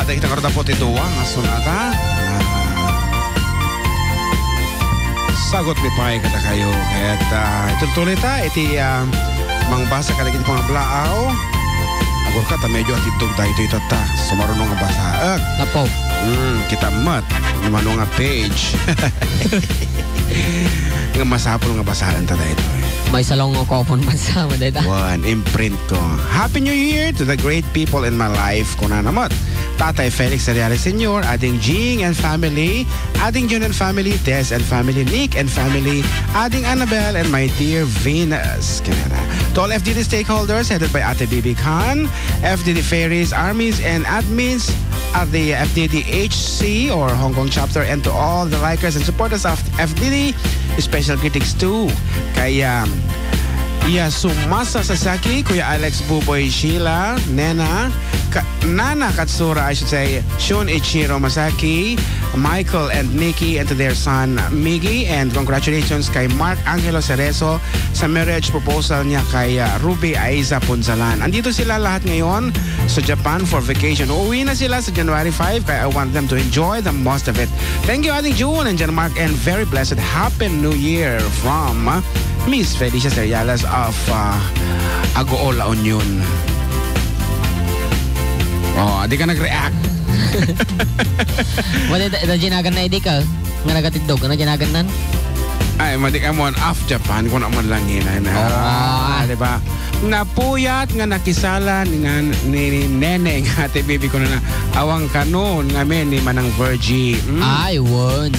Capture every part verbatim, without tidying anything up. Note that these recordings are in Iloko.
Dagita ngarud a put dua nga sonata. Ah, sagut mi pay kadakayo. Ket, ah, itultuloy ta iti, ah, mangbasa kadagiti pangablaaw. Agurka ta medyo atiddog daytoy tatta. Sumaruno nga basaek. Apo. Hmm, kita met. Mano nga page. Nga masapul nga basaen ta daytoy. Maysa laeng nga kopon bansa mo dayta. Wen, imprint ko. Happy New Year to the great people in my life, kunana met. Tatay Felix Seriales Senior, Ading Jing and family, Ading Jun and family, Des and family, Nick and family, Ading Annabel and my dear Venus. Kanana. To all F D D stakeholders headed by Ate Bibi Khan, F D D ferries, armies, and admins at the F D D H C or Hong Kong chapter, and to all the likers and supporters of F D D, special greetings to kay, um, Yasumasa Sasaki, Kuya Alex, Buboy, Sheila, Nena, Ka-, Nana Katsura, I should say, Shun Ichiro Masaki, Michael and Nikki, and to their son, Miggy, and congratulations kay Mark Angelo Cerezo, sa marriage proposal niya kay, ah, Ruby Aiza Punzalan. Andito sila lahat ngayon sa Japan for vacation. Uuwi na sila sa January five, kaya I want them to enjoy the most of it. Thank you, Ading June and John Mark, and very blessed Happy New Year from, ah, Miss Felicia Seriales of, ah, Agoo, La Union. Oh, di ka nag-react. Wala, da, da, jinagan na idi ka. Nga nagatiddog, ano jinagan nan? Ay, madi ka mo, off Japan, kung naman lang yun, ano. Oo. Ah, di ba? Napuyat nga nakisala ni nan-, ni, ni Nene nga ate baby ko na na, awang kanon, nga men ni Manang Virgie. Mm. Ay, won.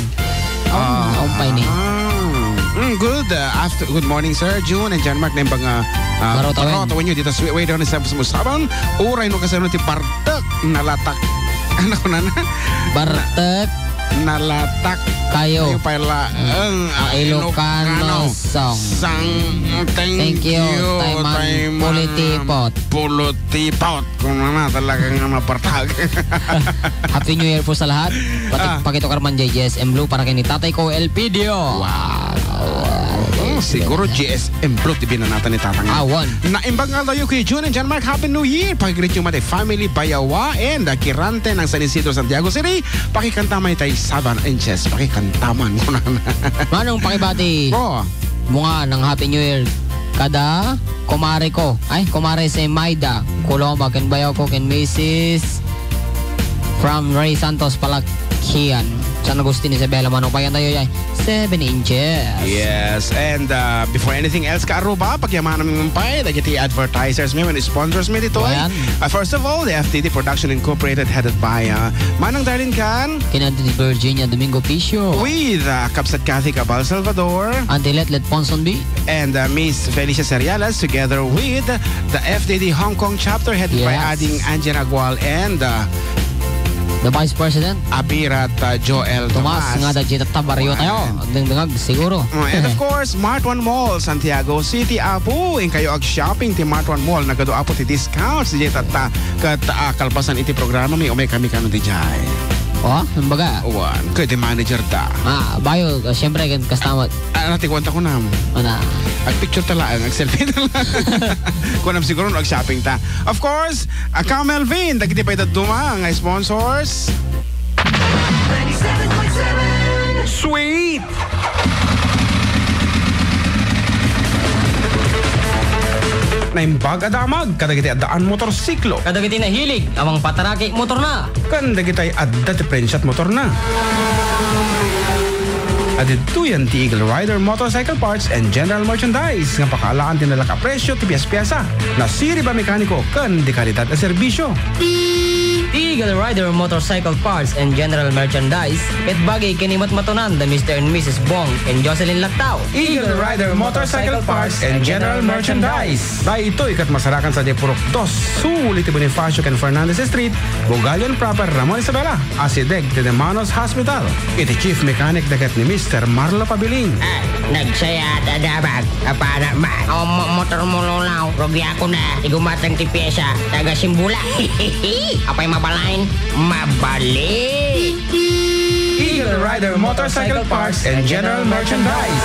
Ah, ah, umpay ni. Ah. Mm, good, uh, after, good morning, Sir June and John Mark. Naimbag nga, uh, Barota wen. Barota wen nyo dito, sweet way doon sa Musabang. Uray no kasano ti bartek, nalatak. Ano ko na na? Bartek. Nalatak. Kayo. Kayo pala. Mm. Ang, ah, Ilocano Ilocano song. Sang, thank Thank you, you, Tayman Tayman Pulitipot. Pulitipot. Kung na, talagang mapartag. Happy New Year po sa lahat. Pati Ah. pakitukar man jay J S M Blue para kay ni Tatay ko, Elpidio. Wow. Oh, siguro J S M Blue ti binanatan ni Tatang. Awan. Naimbag nga tayo kay June and John Mark. Happy New Year. Pakigreet nyo man family Bayawa and, uh, Kirante ng San Isidro, Santiago City. Pakikanta man itay Saban Inches. Pakikanta man. Manong pakibati. Oh. Bunga ng Happy New Year kada kumare ko. Ay, kumare si Maida Coloma, ken bayaw ko, ken Missus from Ray Santos, Palakian, San Agustin, Isabela, Manong Payan tayo, ay, seven inches. Yes, and, uh, before anything else, ka Aruba, pagyamanan mi man pay dagiti advertisers mi, ken sponsors mi ditoy. Ayan. Uh, first of all, the F T D Production Incorporated, headed by, uh, Manang Darlene Can. Ken Auntie Virginia Domingo Picio. With, uh, Kabsat Kathy Cabal Salvador. Auntie Letlet Ponsonby. And, uh, Miss Felicia Seriales, together with the F D D Hong Kong chapter, headed by Yes. Ading Angela Agual and, uh, The Vice President. Abirat, uh, Joel Tomas, Tomas. Nga da Jita Tabario tayo. Ayan. Dengdengag, siguro. Uh, and of course, Mart One Mall, Santiago City, Apo. Inkayo ag-shopping ti Mart One Mall. Nagadu Apo ti discounts. Di tatta. Kat, ah, kalpasan iti programa, may umay kami kano di jay. Oh, ang baga? Wan, kay di manager ta. Ah, bayo, uh, siyempre, kan customer. Ah, nati kwenta ko na. Ano? Ag-picture ta laang, ag-selfie ta laang. Kunam siguro, ag-shopping ta. Of course, ah, Ka Melvin, dagiti pay dadduma nga sponsors. Ninety-seven point seven. Sweet! Naimbag a damag kadagiti addaan motorsiklo. Kadagiti nahilig a mangpataraki motorna. Ken dagitay adda ti prensiat motorna. Adidtoyen ti Eagle Rider Motorcycle Parts and General Merchandise nga pakaalaan ti nalaka presyo ti pias-piasa, nasirib a mekaniko ken di kalidad a serbisyo. Eagle Rider Motorcycle Parts and General Merchandise, ket bagi ken imatmatonan da Mister and Missus Bong and Jocelyn Lactao. Eagle Rider Motorcycle Parts and General Merchandise. Daytoy ket masarakan sadiay purok dos sul iti Bonifacio ken Fernandez Street, Bugalion proper, Ramon Isabela, asideg ti Hermanos Hospital. Iti chief mechanic da ket ni Mister Marlo Pabilin. Ah, nagsayat a damag. Apana man. O, mo-, motor mo, Lolaw. Rugiakon na. Ti gumatang ti piesa. Taga Simbula. Apay mabalin? Mabali. Eagle Rider Motorcycle Parts and General Merchandise.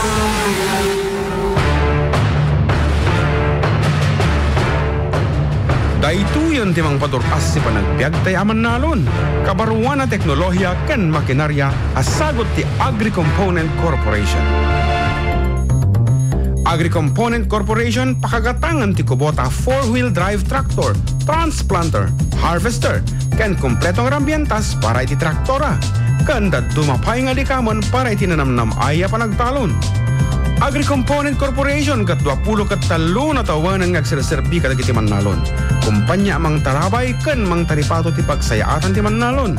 Daytoyen ti mangpadur-as ti panagbiagtay a mannalon, kabaruan a teknolohiya ken makinarya a sagut ti Agri-Component Corporation. Agri-Component Corporation pakagatangan ti kubota a four-wheel drive tractor, transplanter, harvester, ken kompleto nga rambientas para iti traktora, ken dadduma pay nga likamen para iti nanamnam-ay a panagtalon. Agri-Component Corporation ket duapulo ket tallo nga tawen nga agserserbi kadagiti mannalon. Kompania a mangtarabay ken mangtaripato ti pagsayaatan ti mannalon.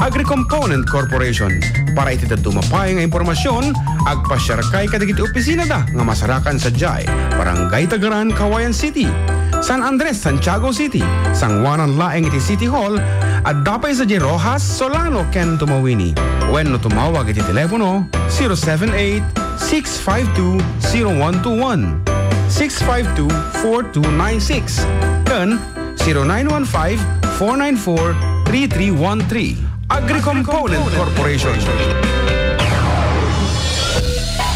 Agri-Component Corporation. Para iti dadduma pay nga impormasion, agpasiarkay kadagiti opisinada nga masarakan sadiay Barangay Tagaran, Cauayan City, San Andres, Santiago City, sanguanan laeng iti City Hall, adda pay sadiay Roxas, Solano, ken Tumawini. Wenno tumawag iti telepono zero seven eight, six five two, zero one two one, six five two, four two nine six, ken zero nine one five, four nine four, three three one three. Agri-Component Corporation.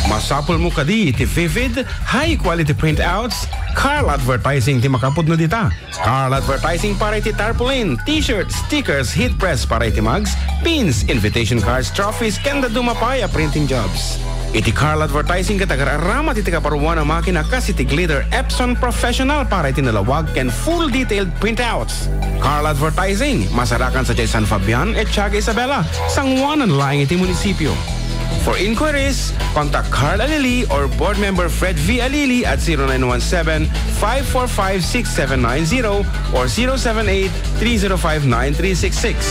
Masapulmo kadi iti vivid, high-quality printouts? Carl Advertising ti makapudno dita. Carl Advertising para iti tarpaulin, t-shirt, stickers, heat press para iti mugs, pins, invitation cards, trophies, ken dadduma pay a printing jobs. Iti Carl Advertising ket agar-arama ti kabaruan a makina kas iti Glitter Epson Professional para iti nalawag ken full detailed printouts. Carl Advertising, masarakan sadiay San Fabian, Etiaga, Isabela, sanguanan laeng iti munisipio. For inquiries, contact Carl Alili or board member Fred V Alili at zero nine one seven, five four five, six seven nine zero or zero seven eight, three zero five, nine three six six.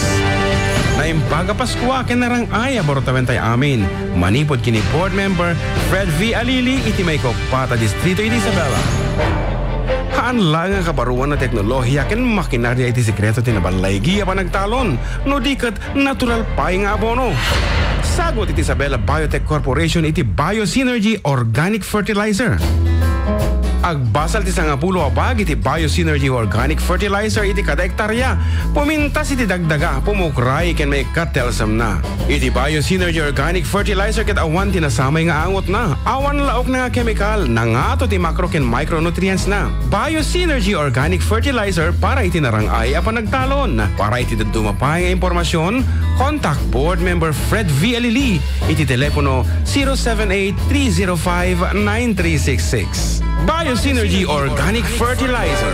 Naimbag a Paskua ken narang-ay a baro tawen tay amin. Manipud ken ni Board Member Fred V Alili iti maikuppat a distrito iti Isabela. Haan laeng a kabaruan a teknolohiya ken makinarya iti sekreto ti nabanlaygi a panagtalon, no di ket natural pay nga abono. Sagut iti Isabela Biotech Corporation iti Biosynergy Organic Fertilizer. Agbasol ti sangapulo a bag iti Biosynergy Organic Fertilizer iti kada hektarya. Pumintas iti dagdaga, pumukray ken maikkat ti alsamna. Iti Biosynergy Organic Fertilizer ket awan ti nasamay nga angotna. Awan laokna nga kemikal, nangato ti macro ken micronutrientsna. Biosynergy Organic Fertilizer para iti narang-ay a panagtalon. Para iti dadduma pay nga impormasion, contact Board Member Fred V Alili iti telepono zero seven eight, three zero five, nine three six six. Biosynergy Organic Fertilizer.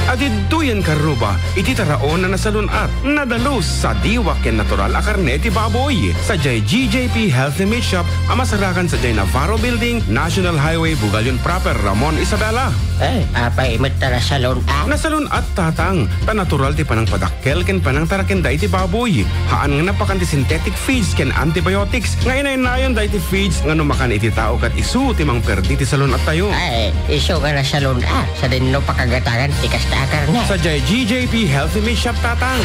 Adidtoyen Carruba, iti taraon a nasalun-at, nadalus, sadiwa ken natural a karne ti baboy. Sadiay G J P Healthy Meat Shop a masarakan sadiay Navarro Building, National Highway, Bugallon Proper, Ramon, Isabela. Eh, apay met ta nasalun-at? Nasalun-at, Tatang, ta natural ti panangpadakkel ken panangtarakenda iti baboy. Haan nga napakan ti synthetic feeds ken antibiotics nga inaynayon daytoy feeds nga no makan iti tao ket isu ti mangperdi ti salun-attayo. Ay, isu nga nasalun-at, sadinno pakagatangan ti kasta a karne. Sadiay G J P Healthy Meat Shop, Tatang.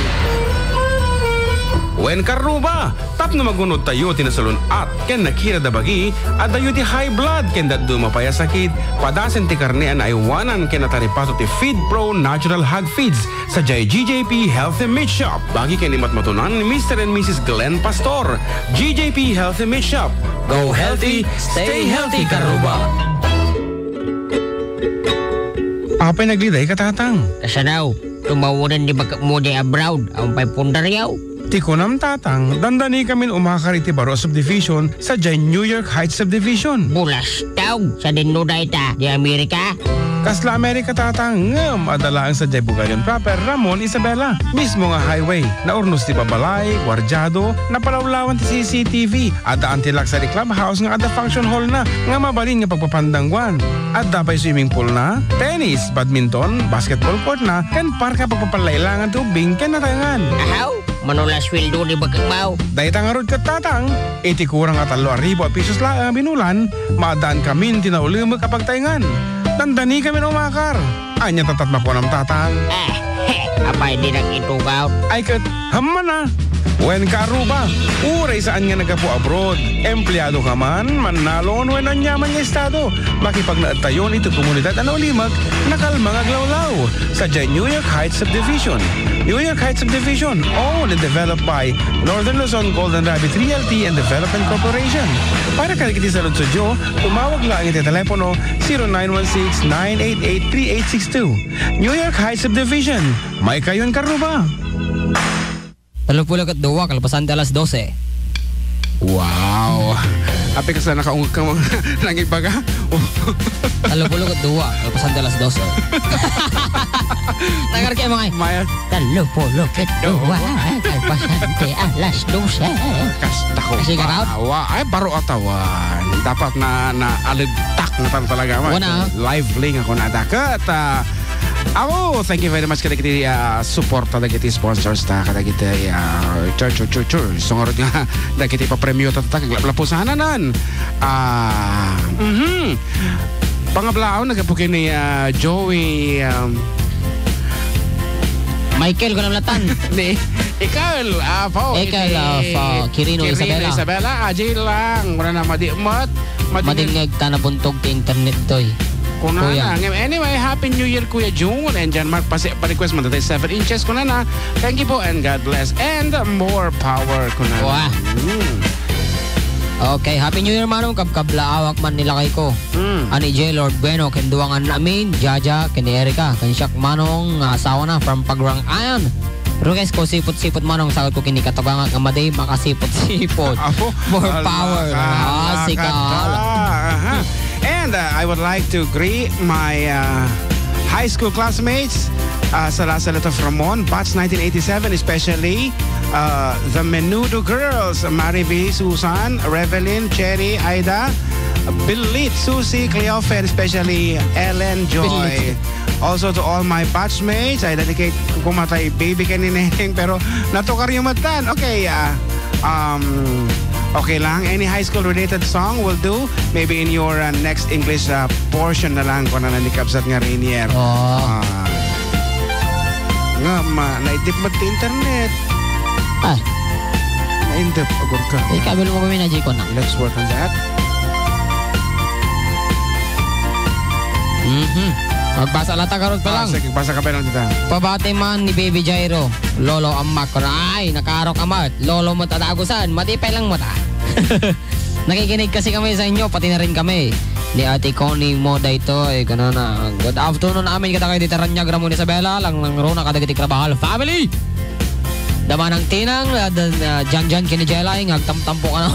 Wen Carruba, tapno magunodtayo ti nasalun-at ken nakirad a bagi, addayo ti high blood ken dadduma pay a sakit, padasen ti karne a naaywanan ken nataripato ti Feed Pro Natural Hog Feeds, sadiay G J P Healthy Meat Shop. Bagi ken ni matmatunan ni Mister and Missus Glenn Pastor. G J P Healthy Meat Shop. Go healthy, stay healthy, Carruba. Apay nagliday ka, Tatang? Kasano? Tumawanen ni baketmo di abroad, awan pay pundaryaw. Ti kunam, Tatang, dandanikamin umakar iti baro a subdivision, sadiay New York Heights Subdivision. Bulastaw, sadinno dayta, di Amerika? Kasla Amerika, Tatang, ngem adda laeng sadiay Bugallon Proper, Ramon, Isabela. Mismo nga highway, naurnos ti babalay, guardiado, napalawlawan ti C C T V, adda anti-luxury clubhouse nga adda function hall na nga mabalin nga pagpapandangguan. Adda pay swimming pool na, tennis, badminton, basketball court na, ken park a pagpapalailangan ti ubbing ken nataengan. Ahaw, mano la sueldo ni baketmo? Dayta ngarud ket, Tatang, iti kurang a tallo a ribu a pesos laeng a binulan, maaddaankamin ti naulemek a pagtaengan. Dandanikamin umakar. Ania tattat makunam, Tatang? Eh, he, apay dinak itugaw? Ay ket, hammana. Wen ka, Aruba, uray saan nga naggapu abroad, empleado ka man, mannalon, wen aniaman nga estado, makipagnaedtayon iti komunidad a naulimek, nakalma nga aglawlaw. Sadiay New York Heights Subdivision. New York Heights Subdivision, owned and developed by Northern Luzon Golden Rabbit Realty and Development Corporation. Para kadagiti saludsodyo, tumawag laeng iti telepono zero nine one six, nine eight eight, three eight six two. New York Heights Subdivision, maikayon ka, Aruba. Tallopulo ket dua, kalpasan ti alas dose. Wow. Apay, kasla nakaungeg ka, mga nangibaga? Tallopulo ket dua, kalpasan ti alas dose. Tagar kay mga Maya. Tallopulo ket dua, kalpasan ti alas dose. Kas-, dako, Kasi ka, Ralph? Awa. Ay, baro atawan. Dapat na, na alibtak na talaga, man. Wana. Lively nga kunada. Ket, ah, Aw, thank you very much kadagiti, ah, suporta dagiti sponsors ta, kadagiti, ah, chur, chur, chur, chur. So, ngarud nga, dagiti papremio ta, ta, lapu sana nan. Ah, mhm. Pangablaon, naggapu ken ni, ah, Joey, um, Michael, kunam latan. Ni, Ikel, ah, po, Ikel, iti ah, po, Kirino Kirino Isabela. Isabela, ajay lang. Wala na, madi, mat, madi, Madingngeg ta nabuntog ti internet toy. Kunana, Kuya. Ngem, anyway, Happy New Year, Kuya Jun and John Mark. Pasi-, pa-request mo, tatay seven inches, kunana. Thank you po and God bless. And more power, kunana. Wah. Mm. Okay, Happy New Year, Manong. Kabkablaawak man ni lakay ko. Mm. Ani J. Lord Bueno, ken duangan amin, Jaja, ken Erica, ken siak, Manong, nga asawa na, from Pagrang Ayan. Request ko, sipot-sipot, Manong, sagot ko, kini katugangak nga madi, makasipot-sipot. Apo, More ala power. Ka, Ah, ala sika. Ka da. Aha. And, uh, I would like to greet my, uh, high school classmates, uh, Salasalat of Ramon, batch nineteen eighty-seven, especially, uh, the Menudo girls, Mariby, Susan, Revelyn, Cherry, Aida, Bilit, Susie, Cleofe, and especially Ellen Joy. Bilit. Also to all my batchmates, I dedicate ko kumatay baby kay ni Neneng, pero natukaryo met tan. Okay, ah, um, okay lang. Any high school related song will do. Maybe in your, uh, next English, uh, portion na lang kung ano ni Kabsat nga Rainier. Oo. Ah. Nga, ma-, naidip mo ti internet. Ah. Naindep, agur ka. Ikabil mo kami na, Jiko na. Let's work on that. Mhm. Magbasa la ta karud pa Ah, lang. Sige, basa ka pa lang dita. Pabati man ni Baby Jairo, Lolo Amak. Ay, nakaarok amat. Lolo mo tatagusan. Matipay lang mo ta. Nakikinig kasi kami sa inyo, pati na rin kami. Ni Ate Connie mo daytoy, kanana. Good afternoon amin kadagiti Taranyag, Ramon, Isabela, lang lang runa kadagiti Carabajal family. Damanang Tinang, ah, dan, ah, Jan Jan kini Jelay, nga agtamtampo ka na.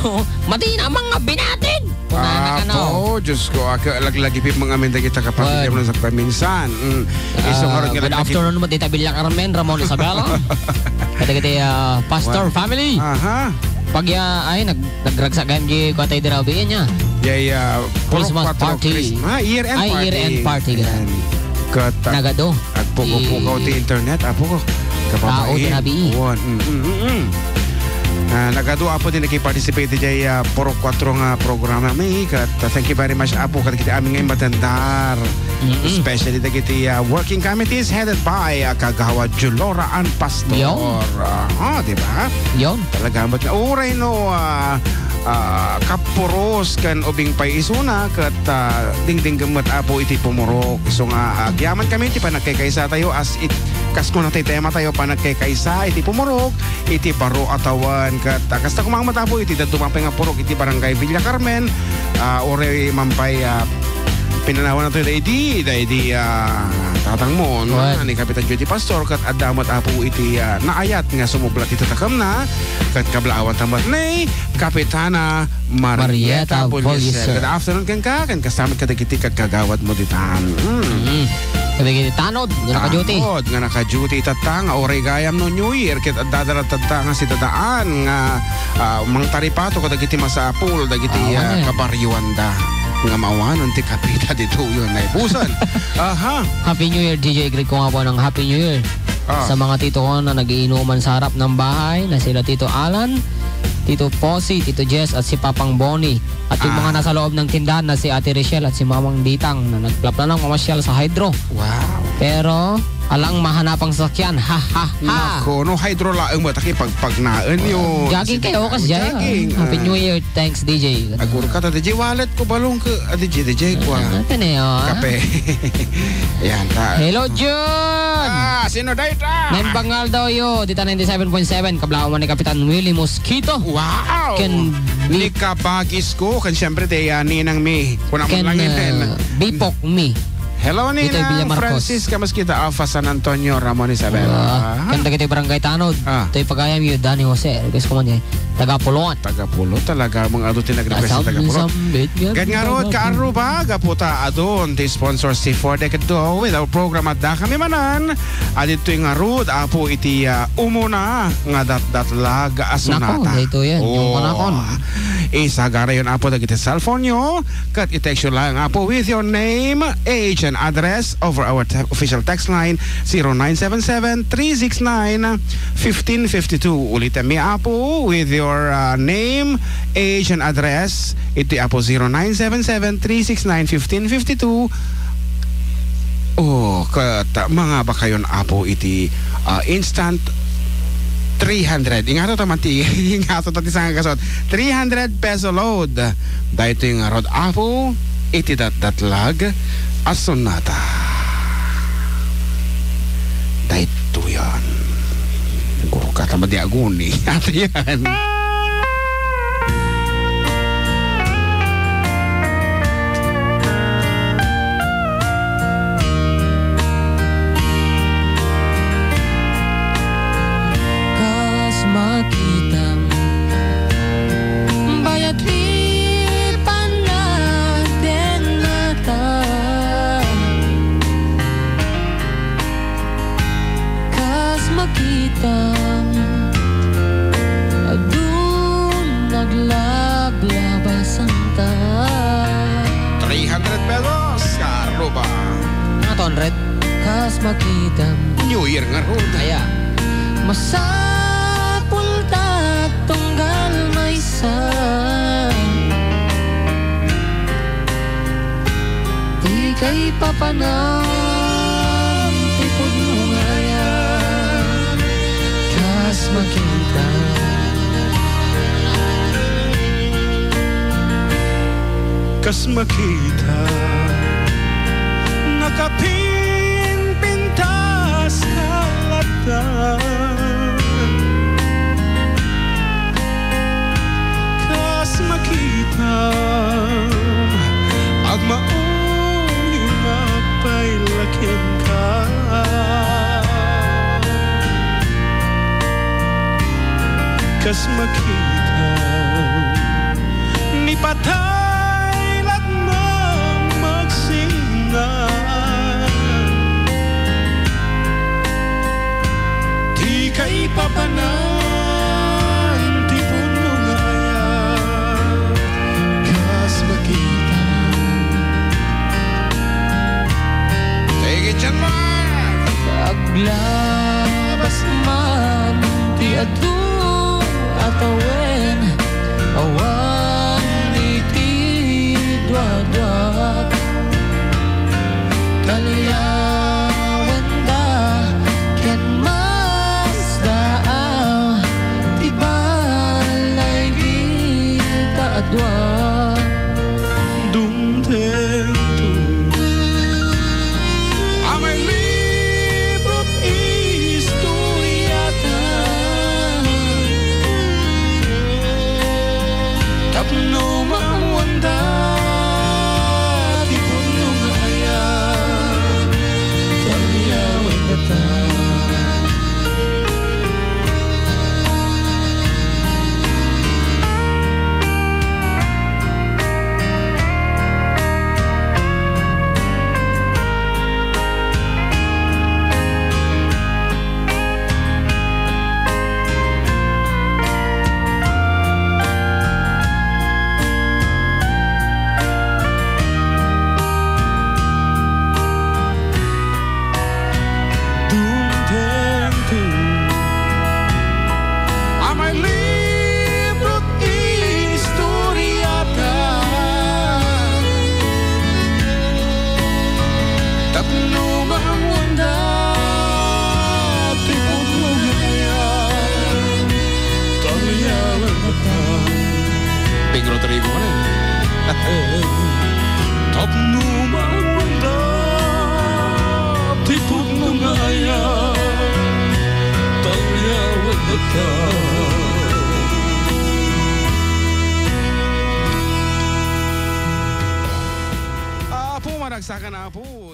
Mati na mga binatid! Kunana ka na. Apo, Diyos ko, aka, laglagipin mga amin dagita kapatid Wan. Mo sa paminsan. Mm. Iso nga Ah, rin nga good naglagip- afternoon mo, Tita Villa Carmen, Ramon Isabela. Kadagiti, ah, Pastor Wan. Family. Aha. Pag ya, ay, nag-, nagragsak gayam di kuwatay di rabiin niya. Yay, ah, Christmas Purok Kuatro party. Christmas. Ah, year-end Ay, party. Year-end party, Ayan. Kat-, Nagado. Agpukaw-pukaw ti Di internet, apo ko. Kababain. Tao ti nabii. Wan. Mm, mm, mm, mm. Ah, nagadu, apo, ti naki-participate diay, ah, Purok Kuatro nga programa mi. Kat, ah, thank you very much, apo, kadagiti amin nga immatendar. Mm-mm. Especially dagiti, ah, working committees headed by, ah, Kagawad Julora Ann Pastor. Yon. Ah, ah, di ba? Yon. Talaga, but, uray no, ah, ah, kapuros ken ubing pay isuna, ket, ah, dingdinggem met, apo, iti pumurok. Isu nga, ah, agyaman kami iti panagkaykaysatayo as it-, kas kuna ti tematayo, panagkaykaysatayo iti pumurok, iti baro a tawen, ket, ah, kasta koma met, apo, iti dadduma pay nga purok iti Barangay Villa Carmen, ah, uray man pay, ah, pinanawan nato daydi, daydi, ah, tatangmo, no? Wen. Ni Kapitan Judy Pastor, ket adda met, apo, iti, ah, naayat nga sumublat iti takemna, ket kablaawan ta met ni Kapitana Marieta Marieta Bullieser. Bullieser. Good afternoon kenka, ken kasta met kadagiti kagkagawad mo ditan. Mm. Mm. Kadagiti tanod nga naka-duty. Tanod nga naka-duty itatta nga uray gayam no New Year, ket adda da tatta nga sidadaan nga, ah, mangtaripato kadagiti masapul, dagiti, Ah, ah, wen. Kabaryoanda nga maawanan ti kapita ditoy naipusan. Aha. Happy New Year, D J. Greet ko nga po ng Happy New Year Ah. sa mga tito ko na nagiinuman sa harap ng bahay, na sila Tito Alan, Tito Posi, Tito Jess, at si Papang Bonnie. At yung Ah. mga nasa loob ng tindahan na si Ate Richelle at si Mamang Ditang na nagplaplanong mamasyal sa Hydro. Wow. Pero, alang mahanapang sasakyan. Ha, ha, ha. Nako, no, Hydro laeng mo, taki pagpagnaen yun. Jogging kayo, kas Jogging, Jogging. Happy ah. New Year. Thanks, D J. Agur ka ta, D J. Wallet ko, balong ka, ah, D J, D J, kwa. Ah, kani, oh, ah. Kape. Yan, ta. Hello, Jun! Ah, sino dayta? Nembang Aldo, yo. Dita ninety-seven point seven. Kablawan ni Kapitan Willie Mosquito. Wow! Ken Ni Kabagis ko, ken siyempre, ti, ah, ninang mi. Kuna man Ken, lang yun. ah, Bipok mi. Hello, Dito, Ninang Villa Marcos. Francisca Mosquito, Alpha San Antonio, Ramon Isabela. Ah, Ah. ken dagiti barangay tanod. Ah. Toy pagayam yu, Danny Jose. Request ko man, eh. Taga Pulot. Taga Pulot talaga, mga adu ti nag-request sa Asam, taga Pulot. Sambit nga Ken nga rod, taga Pulot. Kaaruba, gapu ta adun ti sponsor si Ford Ecuador with our program at dakami manan. Aditoy nga rod, apo iti, ah, umuna nga datdatlag a Nako, sonata. Daytoy yan, yung Oh. panakon. Isagara yun, apo, dagiti cellphone nyo. Ket i-text nyo lang, apo, with your name, age, and address over our te-, official text line, zero nine seven seven, three six nine, fifteen fifty two. Ulitan mi, apo, with your, uh, name, age, and address. Iti, apo, zero nine seven seven, three six nine, fifteen fifty two. Oh, ket, uh, mangabakayon, apo, iti, uh, instant three hundred. Ingato ta man ti, ingato ta ti sangkasot. Three hundred peso load. Daytoy nga rod, apo, iti datdatlag a sonata. Daytoyan. Guru ka, tama di aguni. Ato yan. Kas makitam, bayat ti panagdengngata. Kas makitam, adun naglablabasanta. Three hundred pesos, karuba. Mga two hundred. Kas makitam. New Year nga rod. Aya. Masapul ta tunggal maysa. Ti kaipapanan ti pudno nga aya. Kas makita. Kas makita. Nakapinpintas ka latta. Kas makita, agmauyong agpaylakenka. Kas makita, ni patay latmang magsinna. Ti kaipapanan ti pudno nga aya, kas makita. Take it, John Mark! Aglabas man ti adu a tawen, awan iti duaduak. Talyawenda ken masdaaw ti balay dita a dua. Dumtengto. Amay libro't istoriata. Tapno maammoanda ti pudno nga aya. Saka na, Apo.